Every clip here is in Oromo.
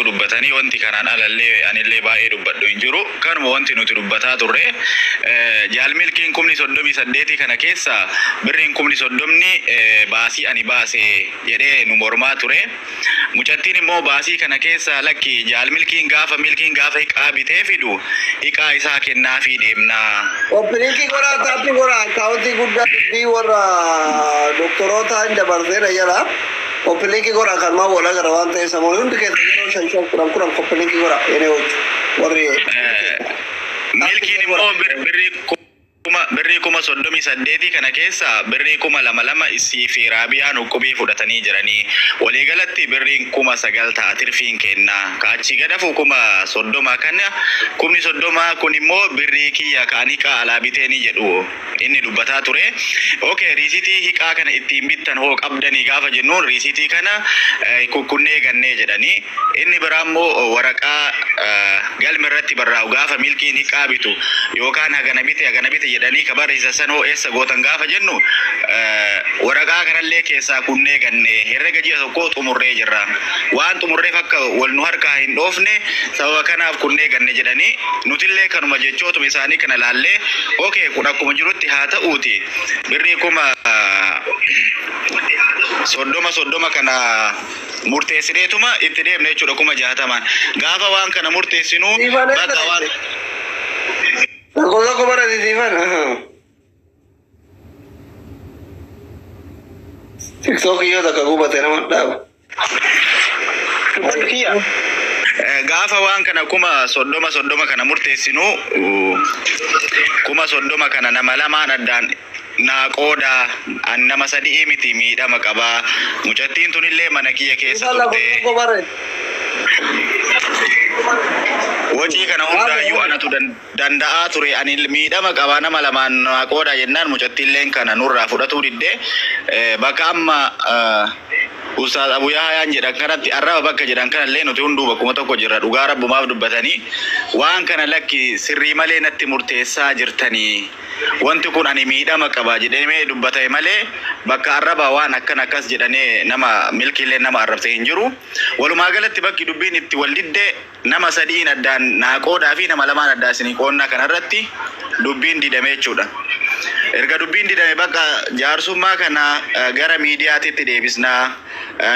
Dubbatanii wanti kanaan alallee anillee baay'ee dubbadhu hin jiru. Kanuma wanti nuti dubbataa turre, jaalmilkiin 38,000 kana keessa birriin 30,000 baasii ani baase jedhee nu mormaa ture. Mucattiin immoo baasii kana keessa lakki, jaalmilkiin gaafa milkiin gaafa hiqaa bitee fidu hiqaa isaa kennaafii deemnaa. Copy link godhaa, tap godhaa, akkaawuntii guddaa dubbii warra doktoroota hin dabarseera jala. Copy link godhaa, kan maa wal agara waan ta'eef samoon hundi keessa yeroo shan shan kudhan kudhan copy link godhaa yeroo hojii warri. Milkiin immoo birrii 38,000 kana keessa birrii 2,000 isii fi Raabiyaan uqqubii fudhatanii jiranii. Waliigalatti birriin 9,000 ta'a tirfiin kennaa. Ka achii gadafu 30,000 kana, 30,000 kun immoo birrii kiyya ka'anii hiqaa alaa biteenii jedhu inni dubbataa ture. Okay, riisitii hiqaa kana ittiin bittan hoo qabdanii gaafa jennuun, riisitii kana kukkunnee gannee jedhanii. Inni biraa immoo waraqaa galma irratti barraa'u gaafa milkiin hiqaa bitu yookaan hagana bite hagana bite jedhanii ka barreessan san hoo eessa gootan gaafa jennu, waraqaa kanallee keessaa kunnee gannee, herrega ji'a tokko xumurree jirra. Waan xumurreef akka wal nu harkaa hin dhoofne sababa kanaaf kunnee ganne jedhanii. Nutillee kanuma jechootuma isaanii kana laallee, okay, kun akkuma jirutti haa ta'uuti, birrii 30,000 30 kana murteessineetuma itti deemne jechuudha 60,000n. Gaafa waan kana murteessinuu bakka waan Tokko tokko bara siifan. TikTok yoo takka gubate nama dhaaba. Kiyya. Gaafa waan kana 30,000 30 kana murteessinu, 30,000 kana nama lamaan addaan naa qoodaa, an nama sadii miti, miidhama qabaa, mucattiin tunillee mana kiyya keessa Siifan turte. Tokko bara. Wacii kana hundaayyuu anatu danda'aa ture, ani miidhama qabaa, nama lamaan naa qoodaa jennaan mucattiilleen kana nurraa fudhatuu didde. Bakka amma Ustaaz Abu Yahyaan jedhan kanatti, arraba bakka jedhan kanallee nuti hunduu bakkuma tokko jirra. Dhugaa rabbumaaf dubbatanii waan kana lakki, sirrii malee natti murteessaa jirtanii, wanti kun ani miidhama qaba jedhamee dubbatame malee bakka arraba waan akkan akkas jedhanii nama milkiillee nama arrabse hin jiru. Walumaa galatti bakki dubbiin itti wal didde nama sadiin addaan naa qoodaa fi nama lamaan addaan isinii qoonnaa kanarratti dubbiin didame jechuudha. Erga dubbiin didame bakka jaarsummaa kana gara miidiyaatitti deebisnaa,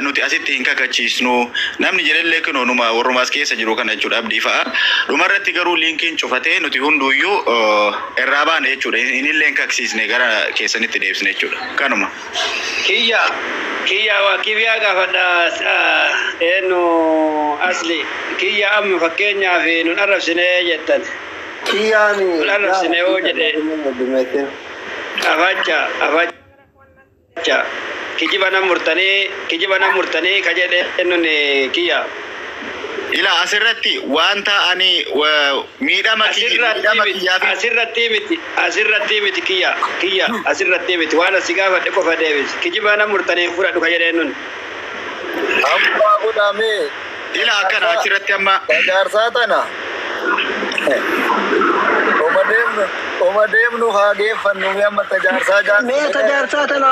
nuti asitti hin kakachiisnu namni jedhellee kunoo numa warrumaas keessa jiru kana jechuudha, Abdii fa'a. Dhumarratti garuu liinkiin cufatee nuti hunduuyyuu irraa baane jechuudha. Inillee hin kaksiisne, gara keessanitti deebisne jechuudha. Kanuma. Kiyya kiyya waa kiyyaa gaafadha, eenyu asli kiyya amma fakkeenyaaf nun arrabsine jettan. Kiyyaan. Nun arrabsine yoo jedhe afacha afacha kijiba nan murtanii, kijiba nan murtanii ka jedhe nun kiyya. Ila asirratti wanta ani miidhama kiyya miidhama kiyyaa fi Asirratti miti, asirratti miti, kiyya kiyya asirratti miti, waan asi gaafadhe qofa deebisi. Kijiba nan murtanii fudhadhu ka jedhe nun. Amma godhamee. Ila akkana achirratti amma Jaarsaa tana. Oma deemnu, oma deemnu haa geeffannu, mee amma tajaarsaa jaarsaa. Mee tajaarsaa tana,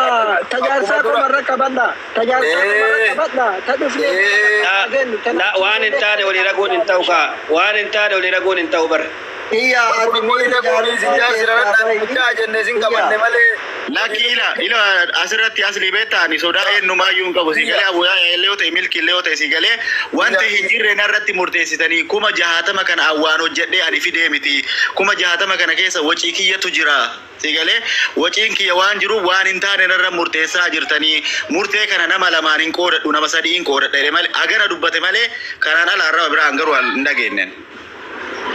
tajaarsaa qomarra qabadha. Tajaarsaa qomarra qabadha. Ta dhufnee La waan hin taane walii raguun hin ta'u kaa, waan hin taane walii raguun hin ta'u bar. Kiyya ati Kun goonii sin jaarsira mucaa jennee sin qabanne malee. Lakki, ila ila asirratti asli beektaa, ani sodaa eenyumaayyuu hin qabu. Si galee, Abuyaa illee yoo ta'e, milki illee yoo ta'e, si galee, wanta hin jirre narratti murteessitanii. 60,000 kana awwaan hojjedhee ani fidee miti. 60,000 kana keessa wacii kiyyatu jira. Si galee, waciin kiyya waan jiru waan hin taane narra murteessaa jirtanii, murtee kana nama lamaan hin qoodadhu, nama sadii hin qoodadha jedhe malee, hagana dubbate malee kanaan ala arraba biraan garuu hin dhageenyen.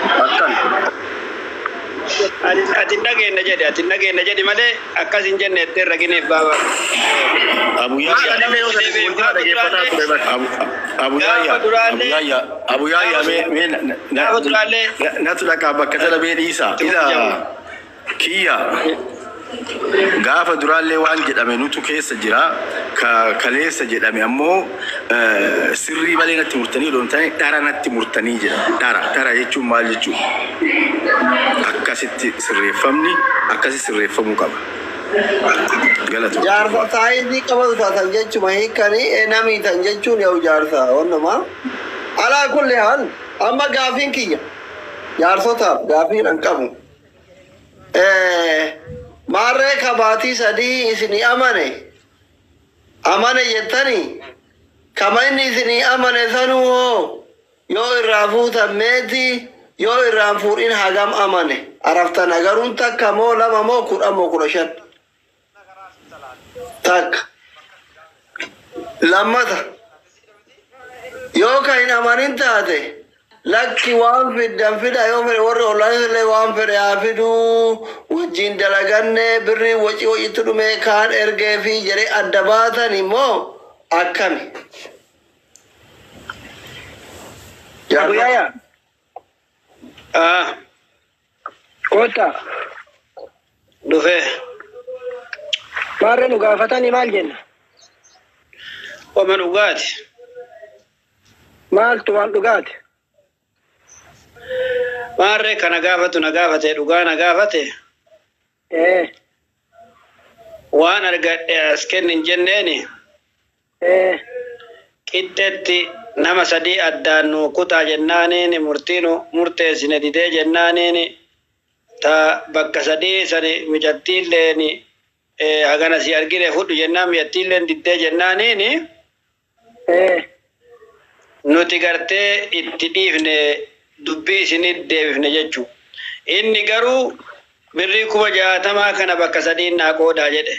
Akkan. Ati hin dhageenye jedhi, ati hin dhageenye jedhi malee akkas hin jenne ettee raginiif baaba. Maal anillee yoo ta'e wajjin dhaggeeffataa ture bara. Abuyaya, Abuyaya, Abuyaya, mee mee Gaafa duraallee natu dhaqaa bakka tana mee dhiisa. Ila kiyya, gaafa duraallee waan jedhame nutu keessa jira. Ka kaleessa jedhame ammoo sirrii malee natti murtanii odoo hin taane dhara natti murtanii jedha. Dhara, dhara jechuun maal jechuudha? Akkasitti sirreeffamni akkasi sirreeffamuu qaba. Galatoomna. Jaarsa saayizii qabatu taatan jechuma hiikanii, namiitan jechuun yoo jaarsa onnuma. Alaa kulli haal amma gaafiin kiyya jaarsotaaf gaafiin an qabu. Maarree kabaatii sadii isinii amane amane jettanii kama inni isinii amane sanuu hoo yoo irraa fuutan meeti yoo irraa hin fuudhin hagam amane araftan agaruun takka moo lama moo 10 moo 15 takka lammata yoo ka hin amanin taate lakki waan fiddan fida yoo fedhe warri ollaan illee waan fedhe haa fiduu wajjin dalaganne birrii wacii wacitti dhume kaan ergee fi jedhee adda baatan immoo akkami? Abu Yaya. Ah, Kota. dhufee. Maarree nu gaafatanii maal jenna? Wama dhugaati. Maaltu waan dhugaati? Maarree kana gaafatu na gaafate dhugaa na gaafate. Waan argadhe as kennin jenneeni. Qixxeetti nama sadii addaan nu kutaa jennaaniin murtii nu murteessine didee jennaaniin ta bakka sadii sani micattiilleen hagana si argine fudhu jennaan micattiilleen diddee jennaaniin nuti gartee itti dhiifne dubbii isinit deebifne jechuu. Inni garuu birrii 60,000 kana bakka sadiin naa qoodaa jedhe.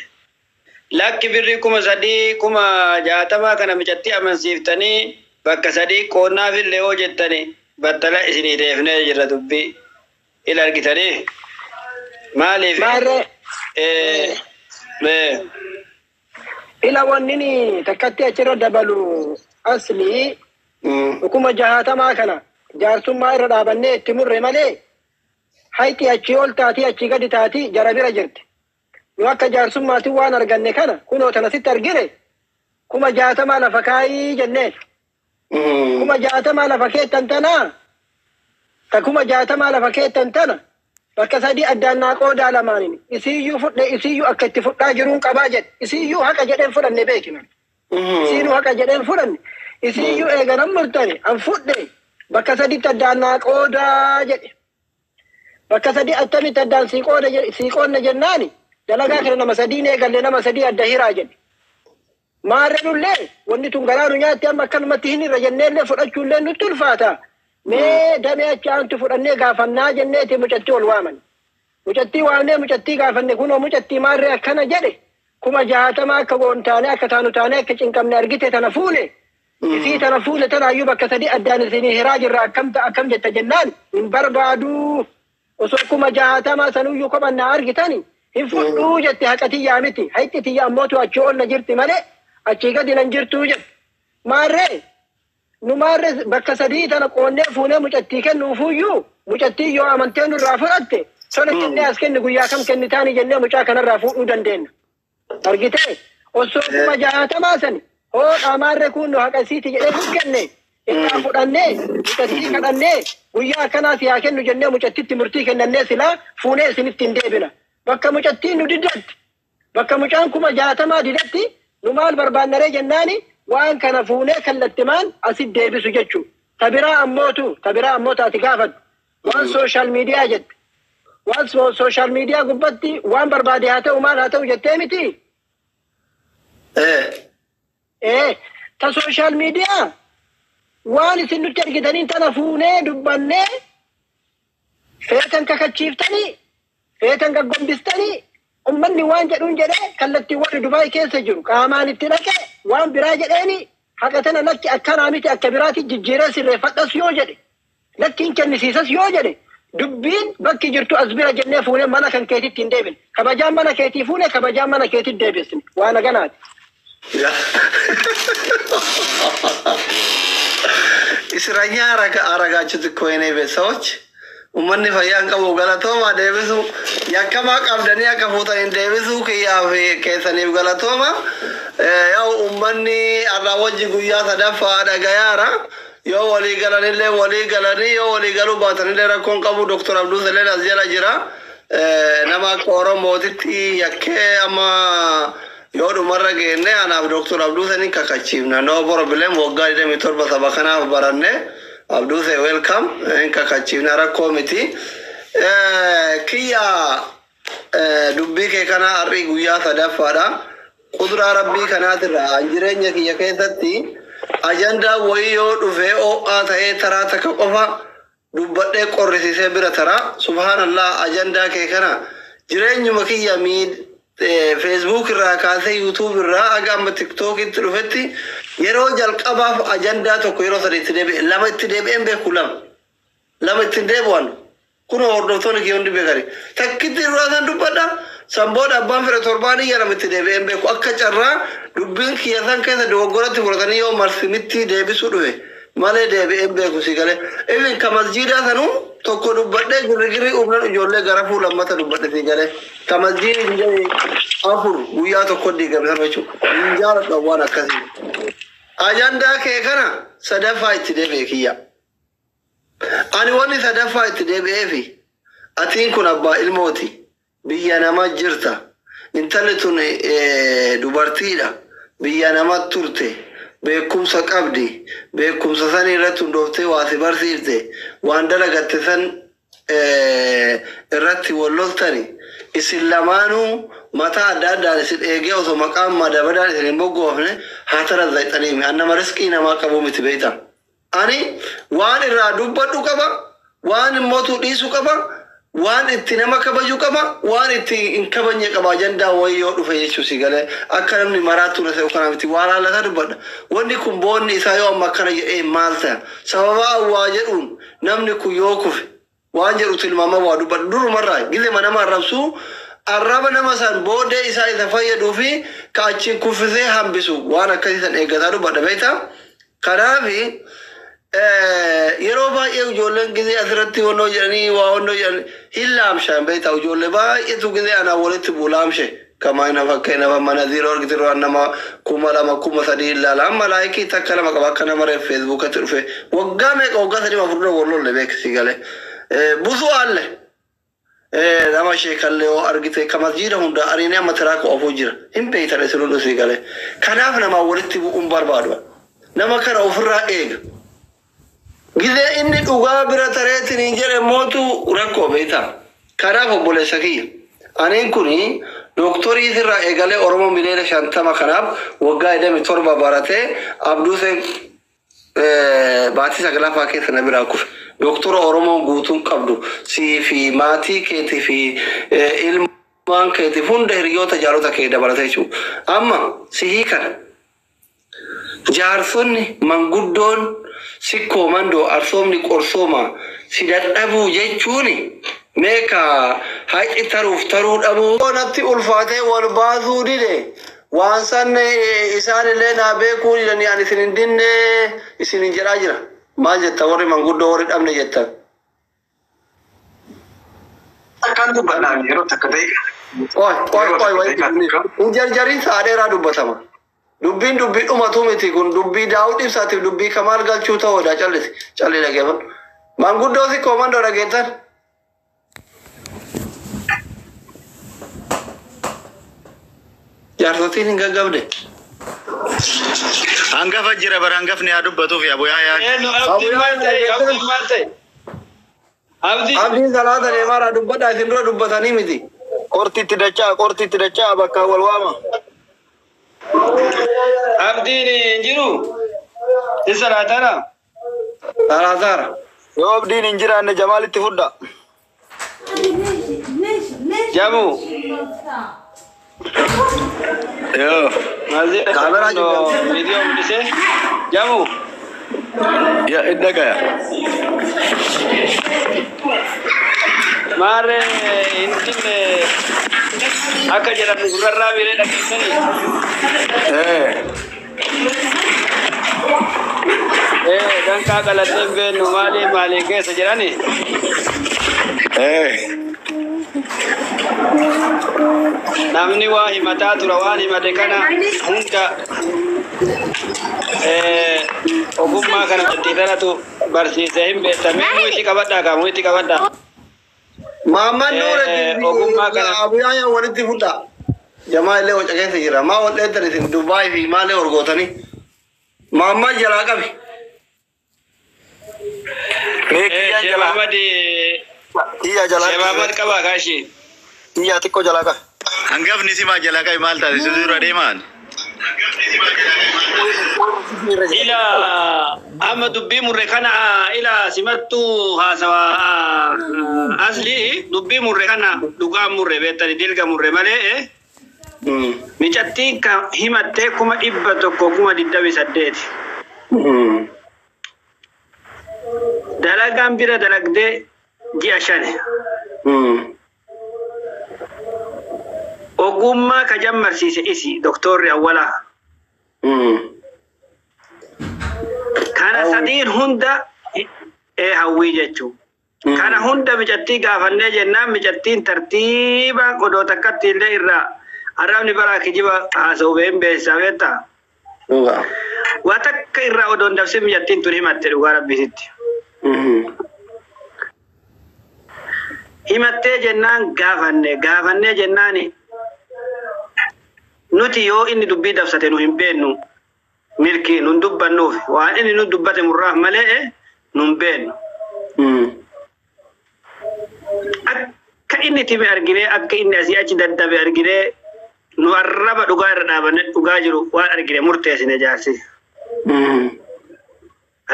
Lakki birrii 3,000 60,000 kana micattii amansiiftanii bakka sadii qoonnaafillee hoo jettani battala isinii deebifnee jirra dubbii. Ila argitanii? Maaliif? Maarree. Ila wanni ni takkatti achirra dabalu asli 60,000 kana jaarsummaa irra dhaabannee itti murre malee hayti achii ol taatii achii gadi taatii jara bira jirti. Nu akka jaarsummaatiin waan arganne kana kunoo tana sitti argine 60,000 lafa kaayii jenneen. 60,000 lafa keettan tanaa ta 60,000 lafa keettan tana bakka sadii addaan naa qoodaa lamaaniin isiiyyuu fudhe isiiyyuu akka itti fudhaa jiruun qabaa jedhe isiiyyuu haqa jedheen fudhanne beekina. Isiinuu haqa jedheen fudhanne isiiyyuu eeganan murtane an fudhe bakka sadiitti addaan naa qoodaa jedhe. Bakka sadii attamitti addaan sii qooda jedhe sii qoodna jennaani dalagaa kana nama sadiin eegalle nama sadii adda hiraa jedhe. Maarree nullee wanni tun garaa nu nyaatti amma akkanumatti hin irra jenneellee fudhachuullee nutti ulfaata. Mee damee achi aantu fudhannee gaafannaa jenneeti mucattii ol waaman. Mucattii waamnee mucattii gaafanne kunoo mucattii maarree akkana jedhe 60,000 akka goon taanee akka taanu taanee akka cinqabne argite tana fuune. Isii tana fuune tanaayyuu bakka sadii addaan isinii hiraa jirra akkam ta'a akkam jetta jennaan hin barbaaduu. Osoo 60,000 sanuyyuu kophannaa argitani hin fudhuu jette haqa tiyyaa miti. Hayxi tiyya ammootu achii ol na jirti malee achii gadi nan jirtuu jette. Maarree nu maarree bakka sadii tana qoonnee fuunee mucattii kennuufuyyuu mucattii yoo amantee nurraa fudhatte tola kennee as kenni guyyaa kam kennitaani jennee mucaa kanarraa fuudhuu dandeenya. Argitee osoo 60,000 sani hoodhaa maarree kun nu haqa isiiti jedhee nu kenne irraa fudhannee mucattii kadhannee guyyaa akkanaa si haa kennu jennee mucattitti murtii kennannee silaa fuunee isinitti hin deebina. Bakka mucattiin nu didatti bakka mucaan 60,000 didatti nu maal barbaannaree jennaani waan kana fuunee kallattimaan asit deebisu jechuudha. Tabiraa ammootu tabiraa ammoo taati gaafadhu. Waan sooshaal miidiyaa jette. Waan sooshaal miidiyaa gubbatti waan barbaade haa ta'u maal haa ta'u jettee miti. Ta sooshaal miidiyaa waan isin nutti argitaniin tana fuunee dubbannee feetan kakachiiftanii feetan gaggombistanii ummanni waan jedhuun jedhee kallattii warri Dubaay keessa jiru qaamaan itti dhaqee waan biraa jedheeni haqa tana lakki akkanaa miti akka biraatti jijjiiree sirreeffadhas yoo jedhe lakkiin kennisiisas yoo jedhe dubbiin bakki jirtu as bira jennee fuunee mana kan keetitti hin deebine. Kabajaan mana keetii fuunee kabajaan mana keetitti deebisne waan aganaati. እስረኛ አረጋችሁት እኮ የኔ ቤተሰቦች ummanni fayyaan qabu galatooma deebisu yakkamaa qabdanii akka fuutaniin deebisuu kiyyaaf keessaniif galatooma. Yaa'u ummanni har'a wajji guyyaa sadaffaa dhagayaara. Yoo walii galanillee walii galanii yoo walii galuu baatanillee rakkoon qabu Dr. Abduu Saleen as jala jira. Nama akka Oromootitti yakkee amma Yoo dhumarra geenne anaaf Dooktor Abduuseen kakachiifna. No problem, waggaa 27 saba kanaaf baranne. Abduusee, welcome, hin kakachiifna, rakkoo miti. Kiyya, dubbii kee kana har'i guyyaa sadaffaadha. Kuduraa rabbii kanaatirraa an jireenya kiyya keessatti ajandaa wayii yoo dhufe ho'aa ta'ee taraa takka qofa dubbadhee qorrisiisee bira taraa. Subhaanallah, ajandaa kee kana jireenyuma kiyya miid Facebook irraa kaasee YouTube irraa aga amma TikTokitti dhufetti yeroo jalqabaaf ajandaa tokko yeroo sadi itti deebi'e, lama itti deebi'een beeku, lama lama ittiin deebi'an. Kun hordoftoonni kiyya hundi beekani. Takkitti irraa san dubbadha. San booda abbaan fedhe torbaan iyya, lama itti deebi'een beeku. Akka carraa dubbiin kiyya san keessa dogoggoratti fudhatanii yoo marsimitti deebisuu dhufe malee deebi'een beeku, si galee. Even ka masjiidaa sanuu tokko dubbadhee girrigirri uumnan ijoollee gara fuulammata dubbadhe, si galee. Ka masjiidni afur guyyaa tokko diigame sana jechuudha. Hin jaaladhu waan akkasii. Ajandaa kee kana sadaffaa itti deebi'e, kiyya. Ani wanni sadaffaa itti deebi'eefi atiin kun abbaa ilmooti. Biyya nama jirta. Intalli tun dubartiidha. Biyya nama turte. Beekumsa qabdi. Beekumsa san irratti hundooftee waa si barsiifte. Waan dalagatte san irratti wal loltani. Isin lamaanuu mataa adda addaan isin eegee osoo maqaan madabadaan isin hin moggoofne haa tara zayxanii. An nama riskii namaa qabu miti, beekta. Ani waan irraa dubbadhu qaba, waan immoo dhiisu qaba, waan itti nama kabaju qaba, waan itti hin kabajne qaba. Ajandaa wayii yoo dhufe jechuu, si galee, akka namni maraattuu na ta'u kana miti, waan haalata dubbadha. Wanni kun boonni isaa yoo amma akkana jedhee maal ta'a? Sababa waa jedhuun namni kun yoo kufe waan jedhu tilmaama waa dubbadha. Durumarraa gizema nama arrabsuu, arraba nama san booddee isaa isa fayyaduu fi ka achiin kuffisee hambisu waan akkasii san eeggataa dubbadha, beektaa? Kanaafi yeroo baay'ee ijoolleen gizee asirratti wannoo jedhanii waa wannoo jedhanii hin laamshaan, beektaa? Ijoollee baay'eetu gizee anaa walitti bu'u laamshe. Kama ina fakkeenya mana ziiroo argite waan nama 2000, 3000 ilaala. Amma like takka lama qaba, akka nama reef Facebookatti dhufe. Waggaa meeqa, waggaa 3, 4 dura wal lolle, beeksisi galee. Busuu alle. Nama sheekallee yoo argite ka masjiida hunda ariinee amma tiraaka oofuu jira. Hin beektan isin hundi, sii galee. Kanaaf namaa walitti bu'uun barbaadu. Nama kana ofirraa eega. Gizee inni dhugaa bira tareetiin hin jedhe mootu rakkoo, beektaa. Kanaaf obboleessa kiyya. Aniin kuni dooktorii irraa eegalee Oromoo miliyoona 50 kanaaf waggaa 27 baratee Abduuseen baatii saglaffaa keessa na biraa kufe. Dooktora Oromoon guutuun qabdu sii fi maatii keetii fi ilmaan keetiif hunda hiriyoota jaalota kee dabalatee jechuudha. Amma sihii kana jaarsonni manguddoon sikkoo mandoo arsoomni qorsooma si dadhabuu jechuun meeqa haqi taruuf taruu dhabuu. Natti ulfaatee wal baasuu dide, waan san isaan illee naa beekuu didanii ani isin hin dinne isin hin jedhaa jira. Maal jetta warri manguddoo warri dhabne jettan? Akkaan dubbannaan yeroo takka ta'e. Oi, oi, oi, oi, hin jarjariin, sa'a dheeraa dubbatama. Dubbiin dubbii dhumatu miti kun, dubbii Daawud Ibsaatiif dubbii Kamaal Galchuu ta'uudha, callisi. Calli, dhageeffadhu. Manguddoo si koomandoo dhageettan. Jaarsotiin hin gaggabde. Hangafa jira bara, hangafni haa dubbatuuf yaa bu'aa yaa. Eenyu, abdiin maal ta'e? Abdiin maal ta'e? Abdii. Abdiin salaata deemaadha, dubbadha, isin dura dubbatanii miti. Qortiitti dachaa, qortiitti dachaa, bakka wal waama. Abdiin hin jiru. Isa laatara. Salaataara. Yoo abdiin hin jiraanne Jamaalitti fudha. Jamu. Yoo. Maal jedha? Kaameraa jibba. Viidiyoo mul'isee. Jamu. Ya, inni dhagaya. Maarree hin akka jedhamu gurrarraa biiree dhageessanii. Eh. Danqaa qalatee hin beeknu maalii maalii keessa jedhani. Eh. Namni waa himataa tura, waan himate kana hunda ogummaa kana itti barsiisee hin beektamee muu itti qabadhaa kaa, muu itti qabadhaa. Maamman Ogummaa Nuure kana- Abuyyaa walitti fudha. Jamaa illee waca keessa jira. Maa wal dheettan isin Dubaay fi maalee orgootanii. Maammaa jalaa qabi. Mee kiyyaan Sheekh jalaa Ahmad kiyyaa jalaa Sheekh Ahmad qabaa kaashii. kiyyaa xiqqoo jalaa qabi. Hangafni simaa jalaa qabi maal taate si dura deemaan? Ila amma dubbii murre kana ila simattuu haasawa asli dubbii murre kana dhugaa murre beektani dilga murre malee micattiin ka himattee 128,000. Dalagaan bira dalagdee ji'a 5. Ogummaa ka jammarsiise isi doktorri awwalaa. Kana sadiin hunda hawwii jechuu. Kana hunda micattii gaafannee jennaan micattiin tartiibaan odoo takkatti illee irraa arrabni baraa kijiba haasa'u been beeksisaa beektaa. Waa takka irraa odoo hin dabsin micattiin tun himatte dhugaa rabbisitti. Himattee jennaan gaafanne gaafannee jennaan nuti yoo inni dubbii dabsate nu hin beennu milkii nun dubbannuuf waan inni nu dubbate murraaf malee nun beennu. Akka inni time arginee akka inni asii achi daddabe arginee nu arraba dhugaa irra dhaabanne dhugaa jiru waan argine murteessine jaarsi.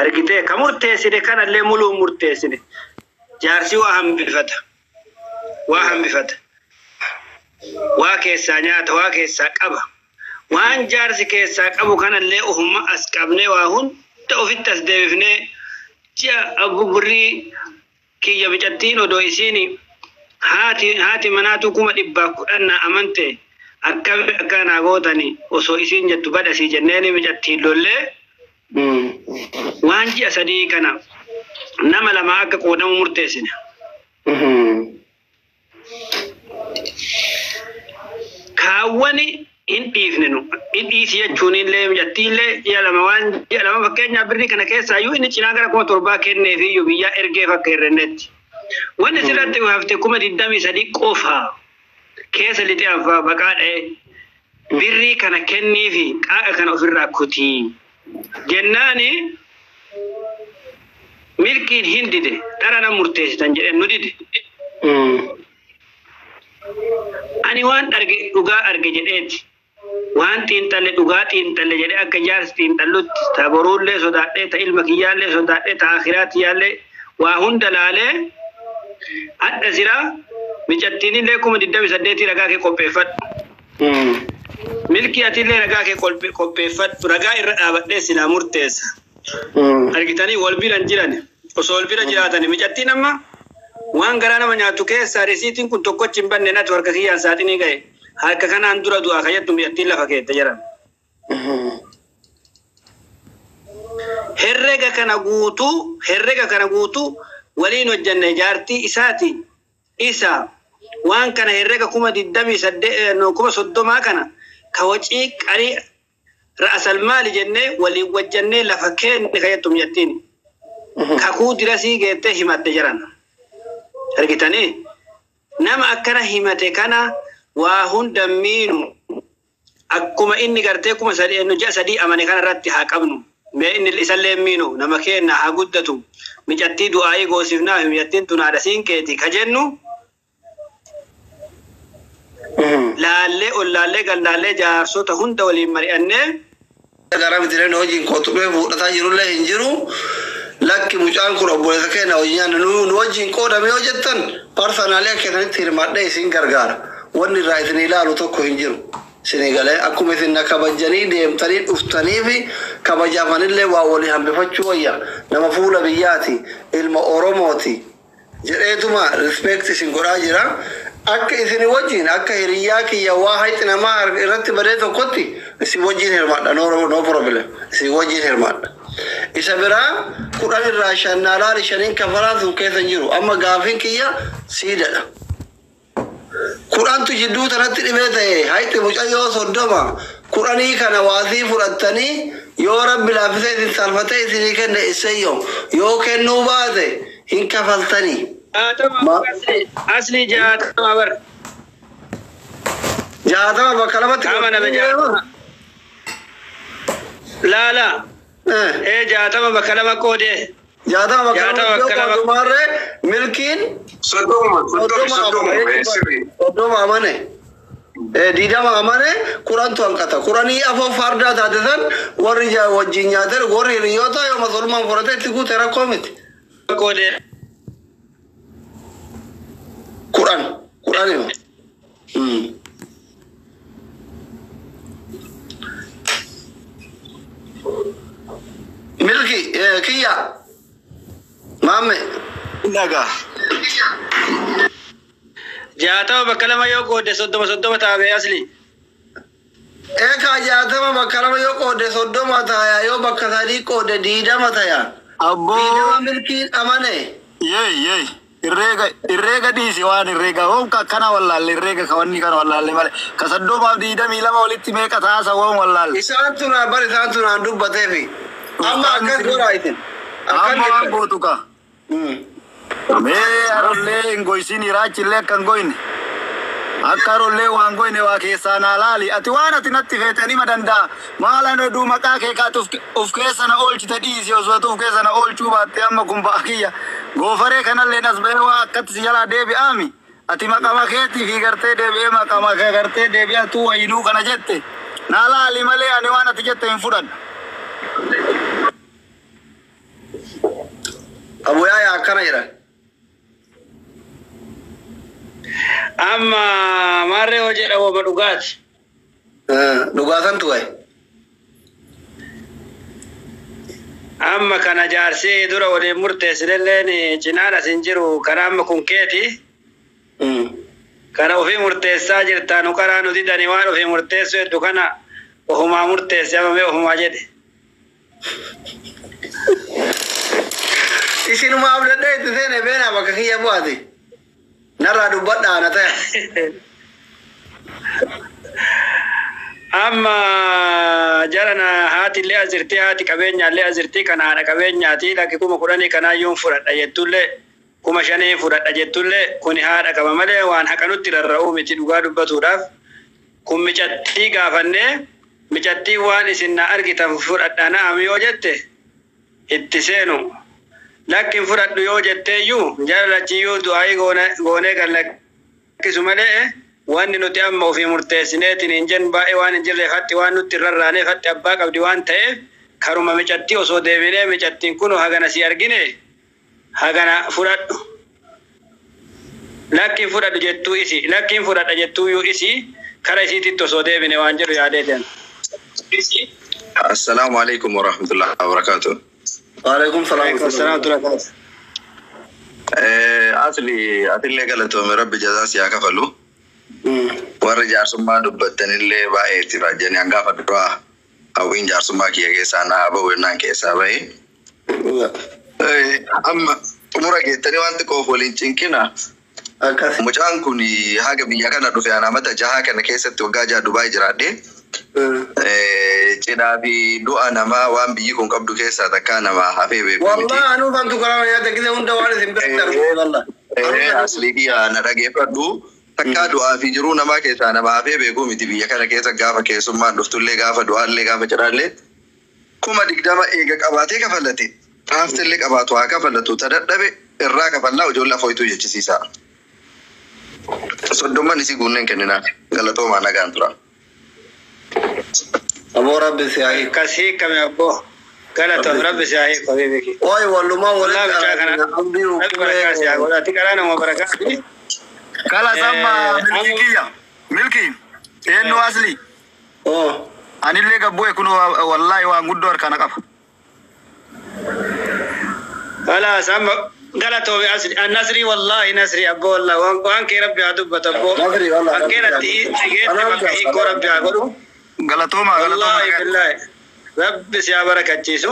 Argitee ka murteessine kanallee muluu murteessine jaarsi waa hambifata. Waa hambifata. Waa keessaa nyaata waa keessaa qaba. Waan jaarsi keessaa qabu kanallee ofuma as qabnee waa hunda ofitti as deebifnee ji'a burrii kiyya micattiin odoo isiin haati manaatu 110,000 na amante akkami akka naa gootani osoo isiin jettu badhasii jenneeni micattiin lollee waan ji'a 3 kana nama lama akka qoodamu murteessine. Kaawwani hin dhiifne nu hin dhiisi jechuun illee micattiillee ji'a 2 waan ji'a 2 fakkeenyaaf birrii kana keessaa iyyuu inni cinaa gara 7,000 kenneef iyyuu biyyaa ergeef akka hirrennetti. Wanni sirratti hafte 23,000 qofa keessa lixee affaa baqaa dha'e birrii kana kenniifi qaaqa kana ofirraa kutii jennaani milkiin hin dide dhara nan murteessitan jedheen nu dide. Ani waan arge dhugaa arge jedheeti. Waan xiinxalle dhugaa xiinxalle jedhee akka jaarsi xiinxallutti ta boruullee sodaadhee ta ilma kiyyaallee sodaadhee ta akiraatiyyaallee waa hunda laalee hadha siraa micattiinillee 28,000 ragaa kee qopheeffadhu. Milkii atillee ragaa kee qopheeffadhu ragaa irra dhaabadhee silaa murteessa. Argitanii wal bira hin jiran osoo wal bira jiraatani micattiin amma waan garaa nama nyaatu keessaa risiitiin kun tokkochi hin banne natu harka kiyyaan saaxinii ga'e harka kanaan dura du'aa kayyattu micattiin lafa keette jedhan. Herrega kana guutuu waliin hojjanne jaartii isaati isa waan kana herrega 28,000 30,000 kana ka wacii qarii ra'asal maali jennee waliin hojjannee lafa keenne kayyattu micattiin. Kakuu dirasii geettee himatte jedhan. Argitanii nama akkana himate kana waa hunda miinu akkuma inni gartee 3,000 ji'a 3 amane kana irratti haa qabnu. Mee inni isallee miinu nama keenna haa guddatu. Micattii du'aayii goosifnaa fi micattiin tun haadha siinqeeti ka jennu laallee ol laallee gallaallee jaarsota hunda waliin mari'annee. Gara bidireen hojiin kootu dhufee fuudhataa jirullee hin jiru. Lakki mucaan kun obboleessa keenya hojii nyaanna nu wajjin qoodame yoo jettan parsanaalee akka keessanitti hirmaadhee isin gargaara. Wanni irraa isin ilaalu tokko hin jiru. Isin galee akkuma isin na kabajanii deemtanii dhuftanii fi kabajaamanillee waa walii hambifachuu wayya. Nama fuula biyyaati ilma Oromooti jedheetuma respect isin godhaa jira. Akka isin wajjin akka hiriyyaa kiyya waa hayxi namaa irratti badee tokkotti isin wajjin hirmaadha. No problem. Isin wajjin hirmaadha. Isa biraa 10 irraa 5 naalaali 5 kafalaan sun keessa hin jiru. Amma gaafiin kiyya siidadha. 10tu jidduu tanatti dhibee ta'e hayxi mucayyoo 30 10 kana waasii fudhattanii yoo rabbi laaffisee isin salfatee isinii kenne isseyyoo yoo kennuu baate hin kafaltanii. Asli 60 bar. 60 bakka lamatti. Qaama nama 60. Laala. Ee 60 bakka lama qoodee. 60 bakka 60 bakka lama. Qoodee milkiin. 30 30 30 sirrii. 30 amane. 20 amane 10tu hanqata. 10 afoo fardaa taate san warri wajjin nyaatan warri hiriyoota yoo masolmaan fudhate itti guute rakkoo miti. Qoodee. 10 10. Milki kiyya maamme. Nagaa. 60 bakka lama yoo qoodde 30 30 taabee asli. Eekaa 60 bakka lama yoo qoodde 30 taaya yoo bakka sadii qoodde 20 taaya. Abboo. 20 milkiin amane. Yee yee. Irreega dhiisi waan irreega hoom akkana wallaalle irreega kawanni kana wallaalle malee ka 30 fi 22 walitti meeqa taasa woon wallaalle. Isaan tunaan bar isaan tunaan dubbateefi. Amma akkas godhaa isin. Amma waan gootu ka. Mee harollee hin goysin iraachillee akka hin goyne. Akka harollee waan goyne waa keessaa naa laali. Ati waan ati natti feete nima danda'a. Maal ani oduu maqaa kee kaatu of keessa na oolchite dhiisi osoo ati of keessa na oolchuu baatte amma kun ba'a kiyya. Goofaree kanallee as bahee waa akkatti si jalaa deebi'aami. Ati maqama keetii fi gartee deebi'ee maqama kee gartee deebi'aa tuu wayinuu kana jette. Naa laali malee ani waan ati jette hin fudhadhu. Abuyaa akkana jedhan. Amma maarree hoo jedha wooma dhugaati. Dhugaasantu wayi. Amma kana jaarsee dura waliin murteessinelleen cinaan as hin jiru kana amma kun keeti. Kana ofii murteessaa jirta nu karaa nu didanii waan ofii murteessuu hedduu kana ofumaa murteesse amma mee ofumaa jedhe. Isinuma abdadhee itti seene beenaa bakka kiyya bu'aati. Narraa dubbadhaa na ta'e. Amma jarana haati illee as jirti haati qabeenyaallee as jirti kana haadha qabeenyaati lakki 10,000 kanaayyuun fudhadha jettullee 5,000 fudhadha jettullee kuni haadha qaba malee waan haqa nutti rarra'uu miti dhugaa dubbatuudhaaf kun micattii gaafannee micattii waan isin na argitan fudhadha na'am yoo jette itti seenu lakkin fudhadhu yoo jetteeyyuu jaalalachiyyuu du'aayii goonee kan lakkisu malee wanni nuti amma ofii murteessineetiin hin jennu baay'ee waan hin jirreef hatti waan nutti hin rarraaneef hatti abbaa qabdi waan ta'eef karuma micattii osoo deebinee micattiin kun hagana si argine hagana fudhadhu. Lakkin fudhadhu jettuu isi lakkin fudhadha jettuuyyuu isi kara isiititti osoo deebine waan jedhu yaadeeteen. Assalaamu alaikum warahmatullahi wabarakatuh. Waalaikum salaam. Salaam tura. Asli atillee galatoome rabbi jazaa si haa kafalu. Warri jaarsummaa dubbattanillee baay'ee itti raajjanii hangafa duraa hawwiin jaarsummaa kiyya keessaa naa ba'u jennaan keessaa bahe. Amma xumura geettanii waan xiqqoof waliin cinqina. Akkas. Mucaan kun haga biyya kana dhufe ana mata 6 kana keessatti waggaa 6 Dubaay jiraadhe. Cidhaa fi du'a namaa waan biyyi kun qabdu keessaa takkaa nama hafee beeku miti. Wallah anuu kan tukaraa nyaata gisee hunda waan isin biratti argu wallah. Aslii kiyya na dhageeffadhu. Takkaa du'aa fi jiruu namaa keessaa nama hafee beeku miti biyya kana keessa gaafa keessummaan dhuftullee gaafa du'aallee gaafa cidhaallee 20,000 eega qabaatee kafalate. Raaftillee qabaatu haa kafalatu ta dadhabe irraa kafallaa ijoollee afooyituu jechisiisa. 30n isii guunneen kenninaa galatoomaa nagaan tura. Aboo rabbi si haa hiiku. Akkas hiikame abboo. Galatoom rabbi si haa hiiku habiibiki. Ooyi wallumaa Wallah walitti bichaa kana abdii rabbi barakaa si haa godhu. Ati karaa nama barakaati. Kala samma milki kiyya. Milki. Eenyu asli. Oh. Anillee gabbu'e kun wallahi waan guddoo harkaana qaba. Kalaas amma galatoomi asli. Nasrii wallahi nasrii abboo wallahi waan kee rabbi haa dubbatu abboo. Nasrii wallahi. Waan kee natti geette bakka hiikoo rabbi haa godhu. Galatooma galatooma. Wallahi billahi. Rabbi si haa barakachiisu.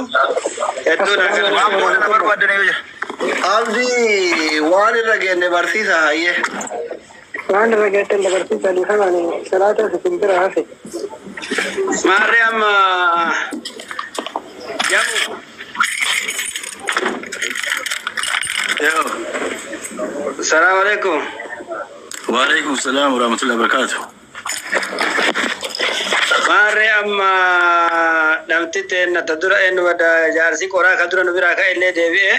Hedduu na Waan galatooma. booda na barbaaddan yoo jira. Abdii waan irra geenne barsiisa hayyee. Waan irra geettan dabarsiisa dhiifamaan salaata isin bira hafe. Maarree amma jamu. Yoo. Salaamu alaikum. Waalaikum salaam warahmatullahi wabarakatuh. Maarree amma dhamti teenna ta dura eenyu bada jaarsi qoraa ka dura nu biraa ka'e illee deebi'e.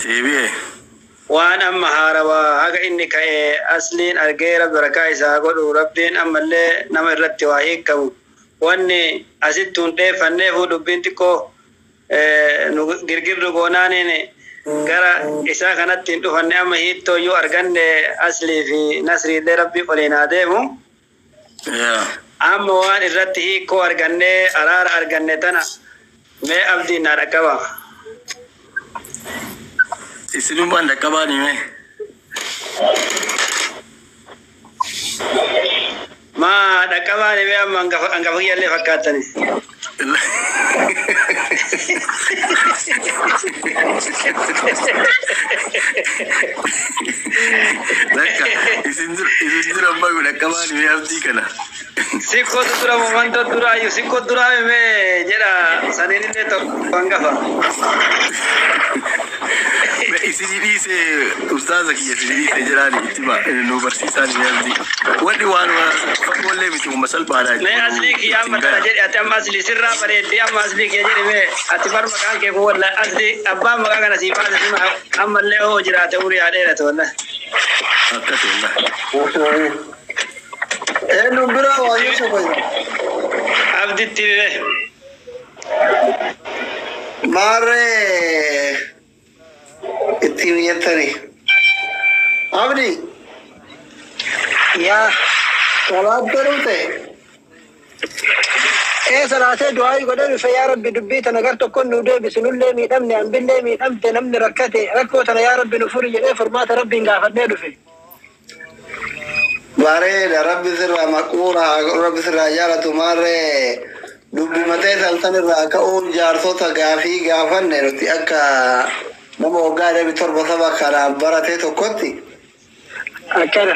Deebi'e. Waan amma haarawaa haga inni ka'e asliin argee rabbi barakaa isaa godhu rabbiin ammallee nama irratti waa hiikamu. Wanni asitti hun dheeffanneefu dubbiin xiqqoo nu girgirru goonaaniin gara isaa kanatti hin dhufanne amma hiittoo iyyuu arganne aslii fi nasriillee rabbii waliin haa deemu. Amma waan irratti hiikoo arganne araara arganne tana mee abdiin naa dhaqqaba. Isinummaan dhaqqabaa ni mee? Maa dhaqqabaa ni mee amma hangafa kiyyallee fakkaattani. Lakka isin dura amma dhaqqabaa ni mee abdii kana. Sikkoo dura momantoo dura ayyuu sikkoo dura mee jedha saniin illee tokko hangafa. Isin dhiise ustaaza kiyya isin dhiise jedhaani itti nu barsiisaan ni abdii. Wanni waan fagollee miti uumma salphaadha. Mee aslii kiyya amma tana jedhi ati amma aslii sirraa bareeddee amma aslii kiyya jedhi mee ati bar maqaan kee kun wallahi aslii abbaan maqaa kana sii baase sima ammallee hoo jiraate umurii haa dheeratu wallahi. Akkas wallahi. Eenyuun biraa waa Yusuf fayyada. Abditti mee. Maarree ittiin jettani. Abdi. Yaa. Salaattee dhufte. Ee salaatee du'aa godhee dhufe yaa Rabbi dubbii tana gar tokkoon nu deebisi nullee miidhamne hambillee miidhamte namni rakkate rakkoo tana yaa Rabbi nu furi jedhee furmaata Rabbiin gaafadhee dhufe. Bareeda Rabbi sirraa maquura haa godhu Rabbi sirraa jaalatu maarree dubbi matee saltan irraa ka'uun jaarsota gaafii gaafanne nuti akka nama waggaa 27 saba kanaan barate tokkotti. Akkana.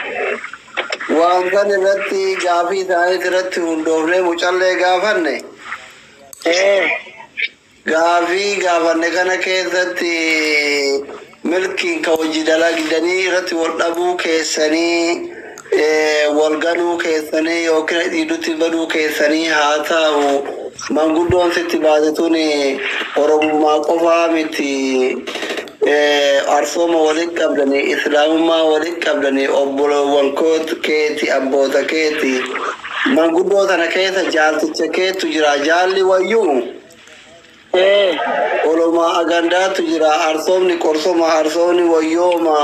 Waan san irratti gaafii isaanii irratti hundoofnee mucallee gaafanne. Gaafii gaafanne kana keessatti milkiin ka hojii dalagdanii irratti wal dhabuu keessanii wal ganuu keessanii yookiin dhiidutti baduu keessanii haa ta'u manguddoon sitti baase tun Oromummaa qofaa miti. Arsooma walitti qabdanii islaamummaa walitti qabdanii obbolowwan keeti abboota keeti manguddoo tana keessa jaalticha keetu jira jaalli wayyuu olomaa agandaatu jira arsoomni qorsoma arsoomni wayyooma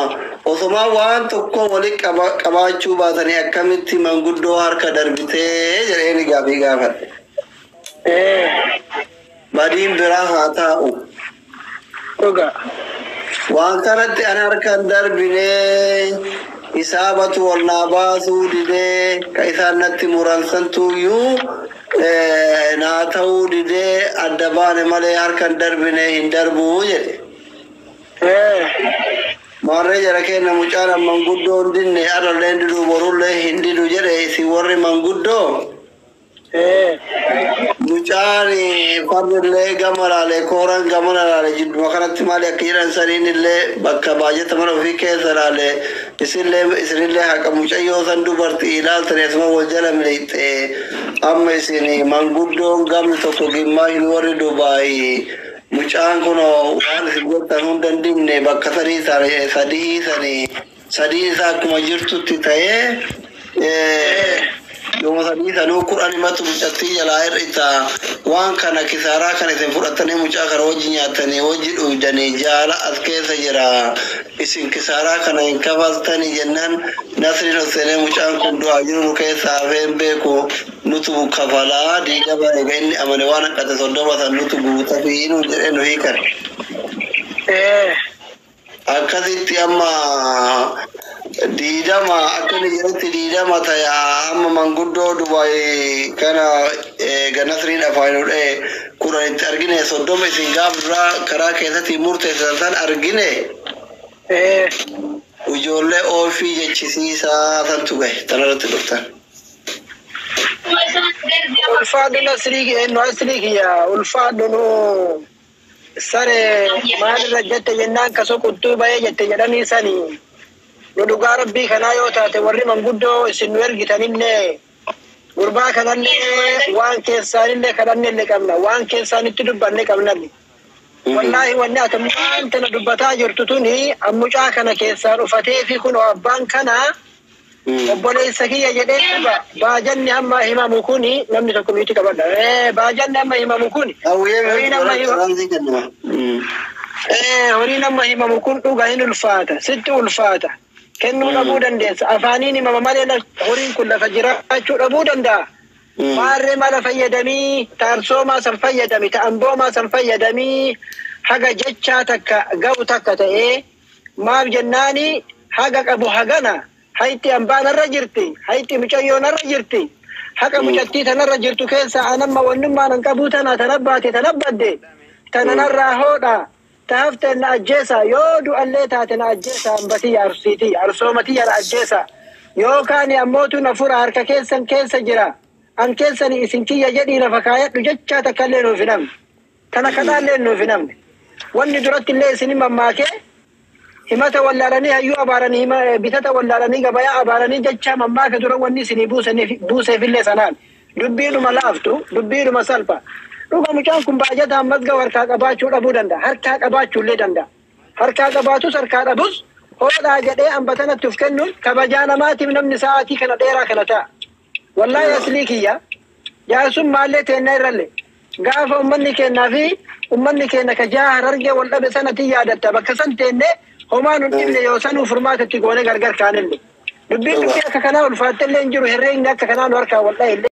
osomaa waan tokko walitti qabaachuu baatanii akkamitti manguddoo harka darbitee jedheeni gaafii gaafadhe. Badiin biraa haa taa'u. Dhugaa. Waan kanatti ani harkaan darbinee isaabatu wal naa baasuu didee ka isaan natti muransantuyyuu naa ta'uu didee adda baane malee harkaan darbinee hin darbuu jedhe. Maarree jara keenya mucaan manguddoo hin dinne arrallee hin didu borullee hin didu jedhe isin warri manguddoo. Mucaan farrillee gama laale kooraan gama laale jidduma kanatti maali akka jedhan saniin illee bakka baajata mana ofii keessa laale isinillee haqa mucayyoo san dubartii ilaaltanii asuma wal jala miliqxe amma isin manguddoon gamni tokko gimmaa warri Dubaayii mucaan kun waan isin jettan hunda hin dinne bakka sadii sanii sadii isaa akkuma jirtutti ta'ee yooma sadii sanuu kudhan himatu mucattii jalaa hir'ita waan kana kisaaraa kana isin fudhatanii mucaa kana wajji nyaatanii wajji dhugdanii jaala as keessa jira isin kisaaraa kana hin kafaltanii jennaan nasriin ol seenee mucaan kun du'aa jiru nu keessa hafee hin beeku nutu kafalaa diigama eega inni amane waan hanqate 30 san nutu guutafii nu jedhee nu hiikan. Akkasitti amma diidama akka inni jedhutti diidama ta'e amma manguddoo Dubaay kana Nasriin afaan hudhee kudhan itti argine 30 isin gaaf duraa karaa keessatti murteessan san argine ijoollee oofii jechisiisaa santu gahe tanarratti dhuftan. Ulfaadhu Nasrii nu aslii kiyya ulfaadhu nu sare maalirra jette jennaan kasoo quttuu bahee jette jedhanii sanii. Nu dhugaa rabbii kanaa yoo taate warri manguddoo isin nu ergitanillee Gurbaa kanallee waan keessaanillee kadhannellee qabna. Waan keessaanitti dubbanne qabnallee. Wallaahi wanni ati ammaan tana dubbataa jirtu tuni mucaa kana keessaan ufatee fi kun abbaan kana obboleessa kiyya jedhee dhuga baajanni amma himamu kuni namni tokko miti qabadha. Baajanni amma himamu kuni horiin amma himamu horiin amma himamu kun dhuga hin ulfaata sitti ulfaata kennuu dhabuu dandeessa afaaniin himama malee horiin kun lafa jiraachuu dhabuu danda'a. Maarree mala fayyadamii taarsoomaa san fayyadami ta'amboomaa san fayyadamii haga jechaa takka ga'u takka ta'ee maaf jennaani haga qabu hagana hayti ambaanarra jirti hayti mucayyoonarra jirti haqa mucattii tanarra jirtu keessa anamma wannummaan an qabuu tana tanabbaate tanabbadde tananarraa hoodha tahafte na ajjeesa yoo du'allee taate na ajjeesa ambatiyya arsiitiyya arsoomatiyya na ajjeesa yookaan ammootu na fura harka keessan keessa jira an keessani isin kiyya jedhii lafa kaayadhu jechaa takkallee nuuf hin hamne tana kanaallee nuuf hin hamne wanni duratti illee isin mammaakee himata wallaalanii hayyuu abaaranii bitata wallaalanii gabayaa abaaranii jechaa mammaaka dura wanni isinii buuseefillee sanaan dubbiidhuma laaftu dubbiidhuma salpha dhuga mucaan kun baajata ammas gahu harkaa qabaachuu dhabuu danda'a harkaa qabaachuullee danda'a harkaa qabaatus harkaa dhabus hoodhaa jedhee ambatanatti uf kennuun kabajaa namaatiif namni sa'aatii kana dheeraa kana ta'a. Wallahi aslii kiyya jaarsum maallee teenna irralle gaafa ummanni keenyaa fi ummanni keenya ka jaa harargee wal dhabe sanatti yaadatta bakka san teenne homaa nun dhibne yoo sanuu furmaatatti goone gargar kaanille dubbiin dubbii akka kanaa ulfaattellee hin jiru herreegni akka kanaa nu harkaa wal dhahe.